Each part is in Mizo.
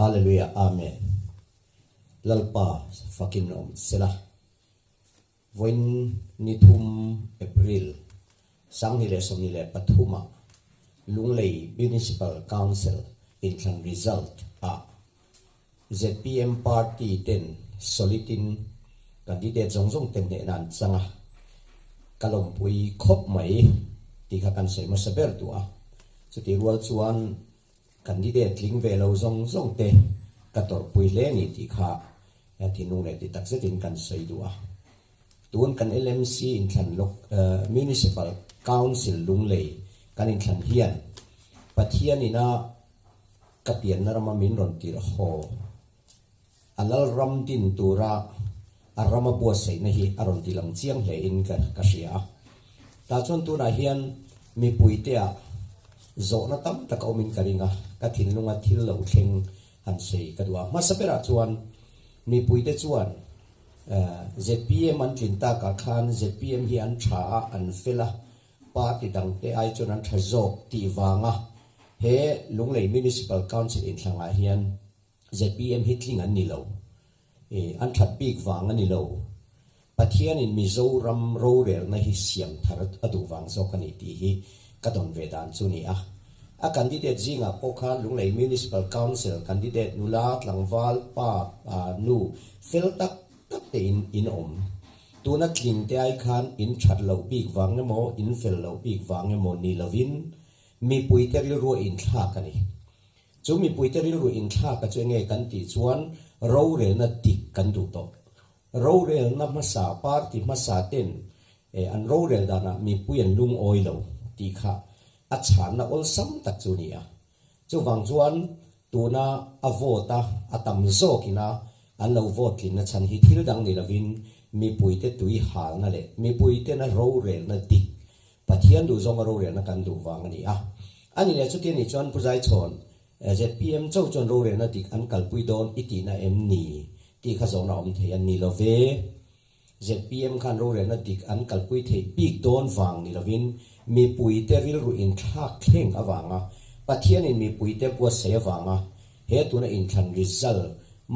Hallelujah Amen Lalpa fakin awm sela Vawiin ni thum April 2023 ah Lunglei Municipal Council inthlan result ah zpm party ten solid in candidate zawng zawng te hnehna an chang a, ka lawmpui khawp mai tih kha kan sawi hmasa ber duh a, chutih rual chuan candidate tling ve lo zawng zawng te ka tawrhpui hle a ni tih kha thinlung leh ti tak zetin kan sawi duh a. Tun kan LMC inthlan lawk Municipal Council Lunglei kan inthlan hian Pathian ina Ka pianna rama min rawn tirh haw. A lal ram din tura a rama buatsaihna hi a rawn ti lang chiang hle in ka ka hria a. Tah chuan tunah hian mipuiteah zawhna tam tak a awmin ka ring a, ka thinlunga thil lo thleng han sawi ka duh a. Hmasa berah chuan mipuite chuan zpm an tlin takah khan zpm hi an tha a, an fel a, Party dangte ai chuan an tha zawk tih vanga he Lunglei Municipal Council inthlangah hian zpm hi tling an ni lo. An that bik vang a ni lo. Pathianin Mizoram rorelna hi siam thar a duh vang zawk a ni tih hi ka dawn ve dan chu ni a. A candidate zingah pawh khan Lunglei Municipal Council candidate nula, tlangval, pa, nu fel tak tak te in in awm. Tuna tling te ai khan in that loh bik vang emaw, in fel loh bik vang emaw ni lovin mipuite rilru a inthlak a ni. Chu mipuite rilru inthlak a chu enge kan tih chuan rorelna dik kan duh tawh. Rorelna hmasa, party hmasa ten an rorel danah mipui an lungawi lo tih kha a chhanna awlsam tak chu a ni a. Chuvang chuan tuna a vote a a tam zawkina an lo vote tlinna chhan hi thil dang ni lovin mipuite tui halna leh mipuitena rorelna dik, Pathian duh zawnga rorelna kan duh vang a ni a. A ni leh chuti a nih chuan Pu Zaichhawn, zpm cho chuan rorelna dik an kalpui dawn i tihna em ni? tih kha zawhna awm thei a ni lo ve. Zpm khan rorelna dik an kalpui theih bik dawn vang ni lovin mipuite rilru inthlak thleng avanga Pathianin mipuite buatsaih avanga he tuna inthlan result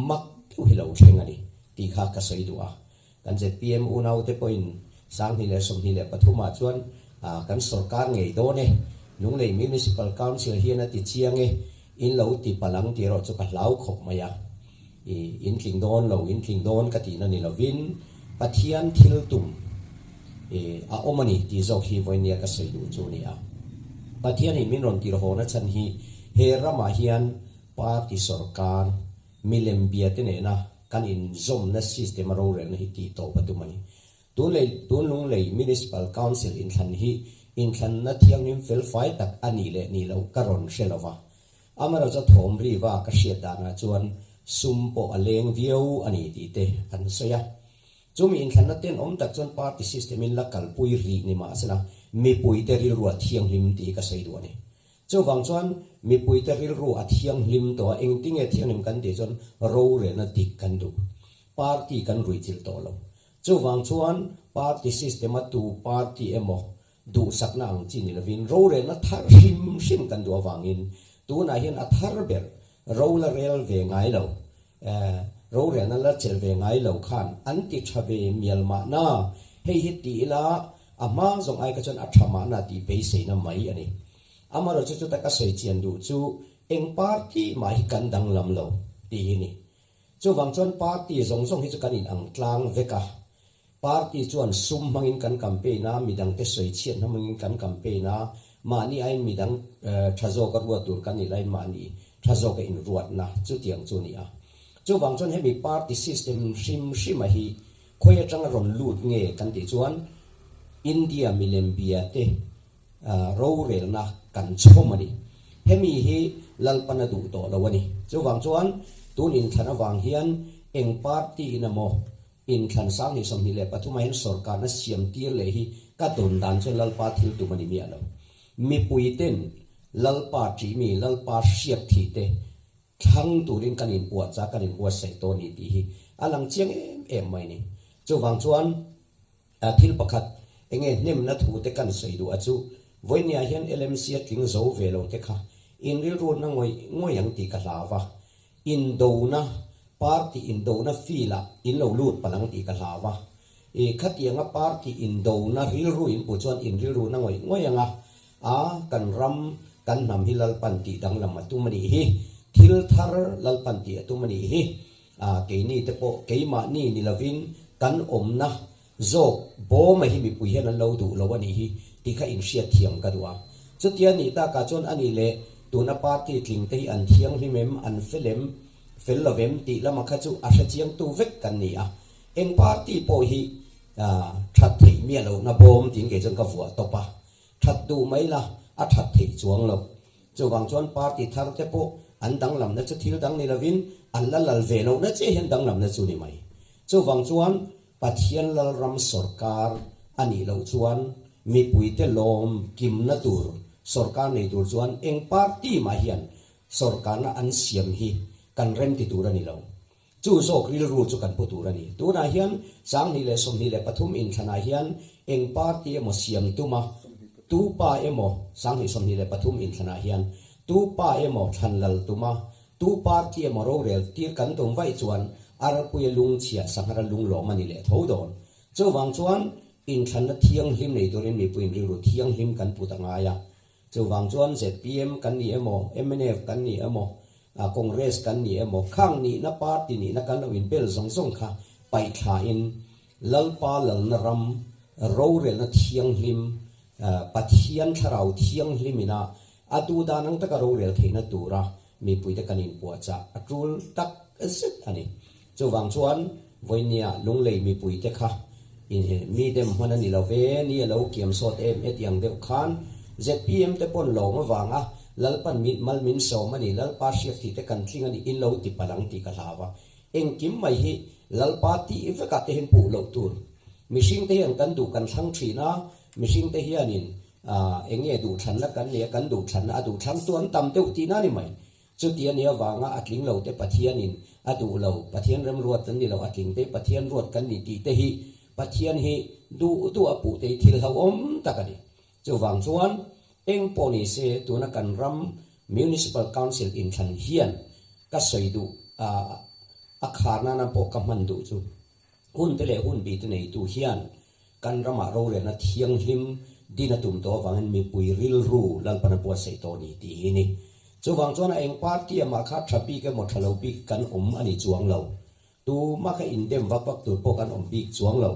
mak deuh hi lo thleng a ni tih kha ka sawi duh a. Kan zpm unaute pawhin 2023 ah chuan kan sorkar ngei dawn e, Lunglei Municipal Council hian a ti chiang e, in lo ti palh ang tih erawh chu ka hlau khawp mai a. I in tling dawn lo, in tling dawn ka tihna ni lovin Pathian thil tum i a awm a ni tih zawk hi vawinia ka sawi duh chu a ni a. Pathianin min rawn tirhawna chhan hi he ramah hian party sorkar milem bia te nena kan inzawmna system a rorelna hi tih tawp a tum a ni. Tun lei tun Lunglei Municipal Council inthlan hi inthlanna thianghlim felfai tak a nih leh nih loh ka rawn hre lova. Amarawhchu thawm riva ka hriat danah chuan sum pawh a leng viau a ni tih te an sawi a. Chumi inthlanna tenawm tak chuan party system in la kalpui rih ni mahsela mipuite rilru a thianghlim tih hi ka sawi duh a ni. Chuvang chuan mipuite rilru a thianghlim tawh a, engtinge thianghlim kan tih chuan rorelna dik kan duh. Party kan ruihchilh tawh lo. Chuvang chuan party system a tu party emaw Duhsakna ang chi ni lovin rorelna thar hrim hrim kan duh avangin tunah hian a thar ber ro la rel ve ngai lo, rorelna la chelh ve ngai lo khan an ti tha ve mial mahna, hei hi ti ila a hma zawng ai kha chuan a tha mahna tih beiseina mai a ni. Amaherawhchu chuta ka sawi chian duh chu eng party mah hi kan danglam lo tih hi ni. Chuvang chuan party zawng zawng hi chu kan inang tlang vek a, Party chuan sum hmangin kan campaign a, midangte sawi chhiat hna hmangin kan campaign a, mahni aiin midang tha zawka ruat tur kan nih laiin mahni tha zawka inruatna chutiang chu a ni a. Chuvang chuan hemi party system hrim hrima hi khawi atanga rawn lut nge kan tih chuan India milem bia te rorelna kan chhawm a ni. Hemi hi Lalpan a duh tawh lo a ni. Chuvang chuan tun inthlan avang hian eng party in emaw Inthlan 2023 ah hian sorkarna siam tir leh hi ka dawn dan chuan Lalpa thil tum a ni miah lo. Mipui ten Lalpa ṭihmi, Lalpa hriat thih te thlang turin kan inpuahchah, kan inbuatsaih tawh a ni tih hi a lang chiang em em mai a ni. Chuvang chuan thil pakhat enge hnemna thu te kan sawi duh a chu vawinia hian LMC a tling zo ve lo te kha in rilrutna ngawih ngawih ang tih ka hlau va. Indona, party indona field-ah in lo lut palh ang tih ka hlau a. I khatianga party indona rilru in pu chuan in rilru na ngawih ngawih ang a, a kan ram, kan hnam hi Lalpan tih danglam a tum a nih hi, thil thar Lalpan tih a tum a nih hi. A keini te pawh keimahni ni lovin kan awmna zawk bawma hi mipui hian an lo duh lo a nih hi tih kha inhriat thiam ka duh a. Chutia nih takah chuan a nih leh tuna party tling te hi an thianghlim em, an fel em, fel lo em tih lama kha chu a hrechiangtu vek kan ni a. Eng party pawh hi that theih miah lohna bawm tiin kei chuan ka vuah tawp a. That duh mai la, a that theih chuang lo. Chuvang chuan party thar te pawh an danglamna chu thil dang ni lovin an la lal ve lohna chiah hian danglamna chu ni mai. Chuvang chuan Pathian Lalram sawrkar a nih loh chuan mipuite lawm kimna tur sawrkar nei tur chuan eng party mah hian sawrkarna an siam hi kan remti tur a ni lo. Chu zawk rilru chu kan pu tur a ni. Tunah hian 2023 inthlanah hian eng party emaw siam tuma tu pa emaw 2023 inthlanah hian tu pa emaw thlan lal tuma Tu party emaw rorel tir kan tum vaih chuan arpuia lungchhia sanghara lunglawm a ni leh tho dawn. Chuvang chuan inthlanna thianghlim nei turin mipuiin rilru thianghlim kan put a ngai a. Chuvang chuan zpm kan ni emaw, mnf kan ni emaw, Congress kan ni emaw, khang nihna party nihna kan lo inbel zawng zawng kha paihthlain Lalpa lalna ram rorelna thianghlim, Pathian thlarau thianghlimina a duhdan ang taka rorel theihna tura mipuite kan inpuahchah a tul tak zet a ni. Chuvang chuan vawinia Lunglei mipuite kha mi dem hman a ni lo ve, ni a lo kiam sawt em e tih ang deuh khan zpm te pawn lawm avanga Lalpan mal min sawm a ni, Lalpa hriakthih te kan tling a ni, in lo ti palh ang tih ka hlau a. Engkim mai hi Lalpa tih vekah te hian puh loh tur. Mihring te hian kan duh kan thlang thin a, mihring te hianin eng nge duhthlanna kan nei a, kan duhthlanna a duhthlangtu an tam deuh tihna a ni mai. Chuti a nih avanga a tling lo te Pathianin a duh lo, Pathian remruat kan ni lo, a tling te Pathian ruat kan ni tih te hi Pathian hi duh duh a puh te hi thil hlauhawm tak a ni. Chuvang chuan eng pawh ni se tuna kan ram Municipal Council inthlan hian ka sawi duh a, a khar nana pawh ka hman duh chu hun te leh hun bi te neitu hian kan ramah rorelna thianghlim din a tum tawh avangin mipui rilru Lalpan a buatsaih tawh ni tih hi ni. Chuvang chuan a eng party amah kha tha bik emaw tha lo bik kan awm a ni chuang lo. Tuma kha indem vak vak tur pawh kan awm bik chuang lo.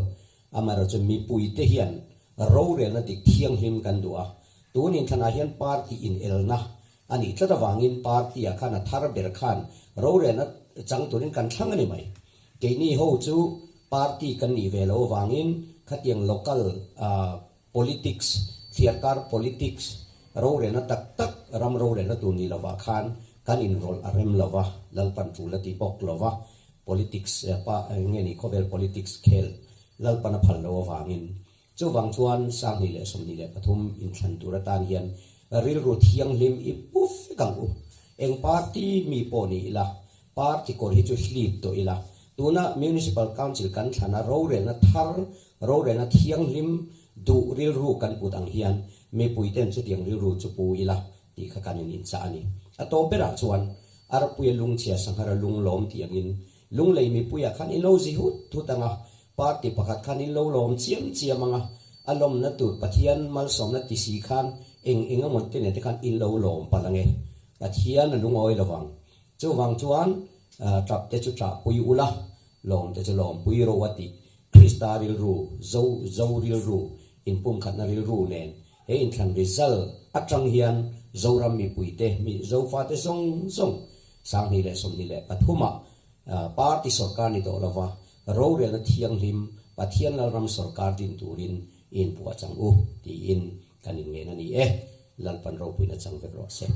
Amaherawhchu mipuite hian rorelna dik thianghlim kan duh a, tun inthlanah hian party inelna a nih tlat avangin party-ah khan a thar ber khan rorelna chang turin kan thlang a ni mai. Keini ho chu party kan nih ve loh avangin khatiang local politics, thliarkar politics, rorelna tak tak ram rorelna tur ni lovah khan kan inrawlh a rem lova, Lalpan tul a ti bawk lova, politics pa nge ni khawvel politics khel Lalpan a phal lo avangin. Chuvang chuan 2023 inthlan tur atan hian rilru thianghlim i pu vek ang u. Eng party mi pawh ni ila, party kawr hi chu hlip tawh ila. Tuna Municipal Council kan thlana rorelna thar, rorelna thianghlim duh rilru kan put ang hian mipuiten chutiang rilru chu pu ila tih kha kan in inchah a ni. A tawp berah chuan Arpuia lungchhia Sanghara lunglawm tih angin Lunglei mipuiah khan in lo zi hut hut ang a, party pakhat khan in lo lawm chiam chiam ang a, a lawmna tur Pathian malsawmna ti si khan eng eng emaw te nen te khan in lo lawm palh ang e. Pathian a lungawi lo vang. Chuvang chuan tap te chu ṭahpui ula, lawm te chu lawmpui ro a tih Krista rilru, Zo Zo rilru, inpumkhatna rilru nen he inthlan result aṭang hian Zoram mipuite, mi Zofate zawng zawng 2023 ah party sorkar ni tawh lova rorelna thianghlim Pathian Lalram sorkar din turin i inpuahchang u tiin kan inngen a ni e. Lalpan ropuina chang vek rawh se.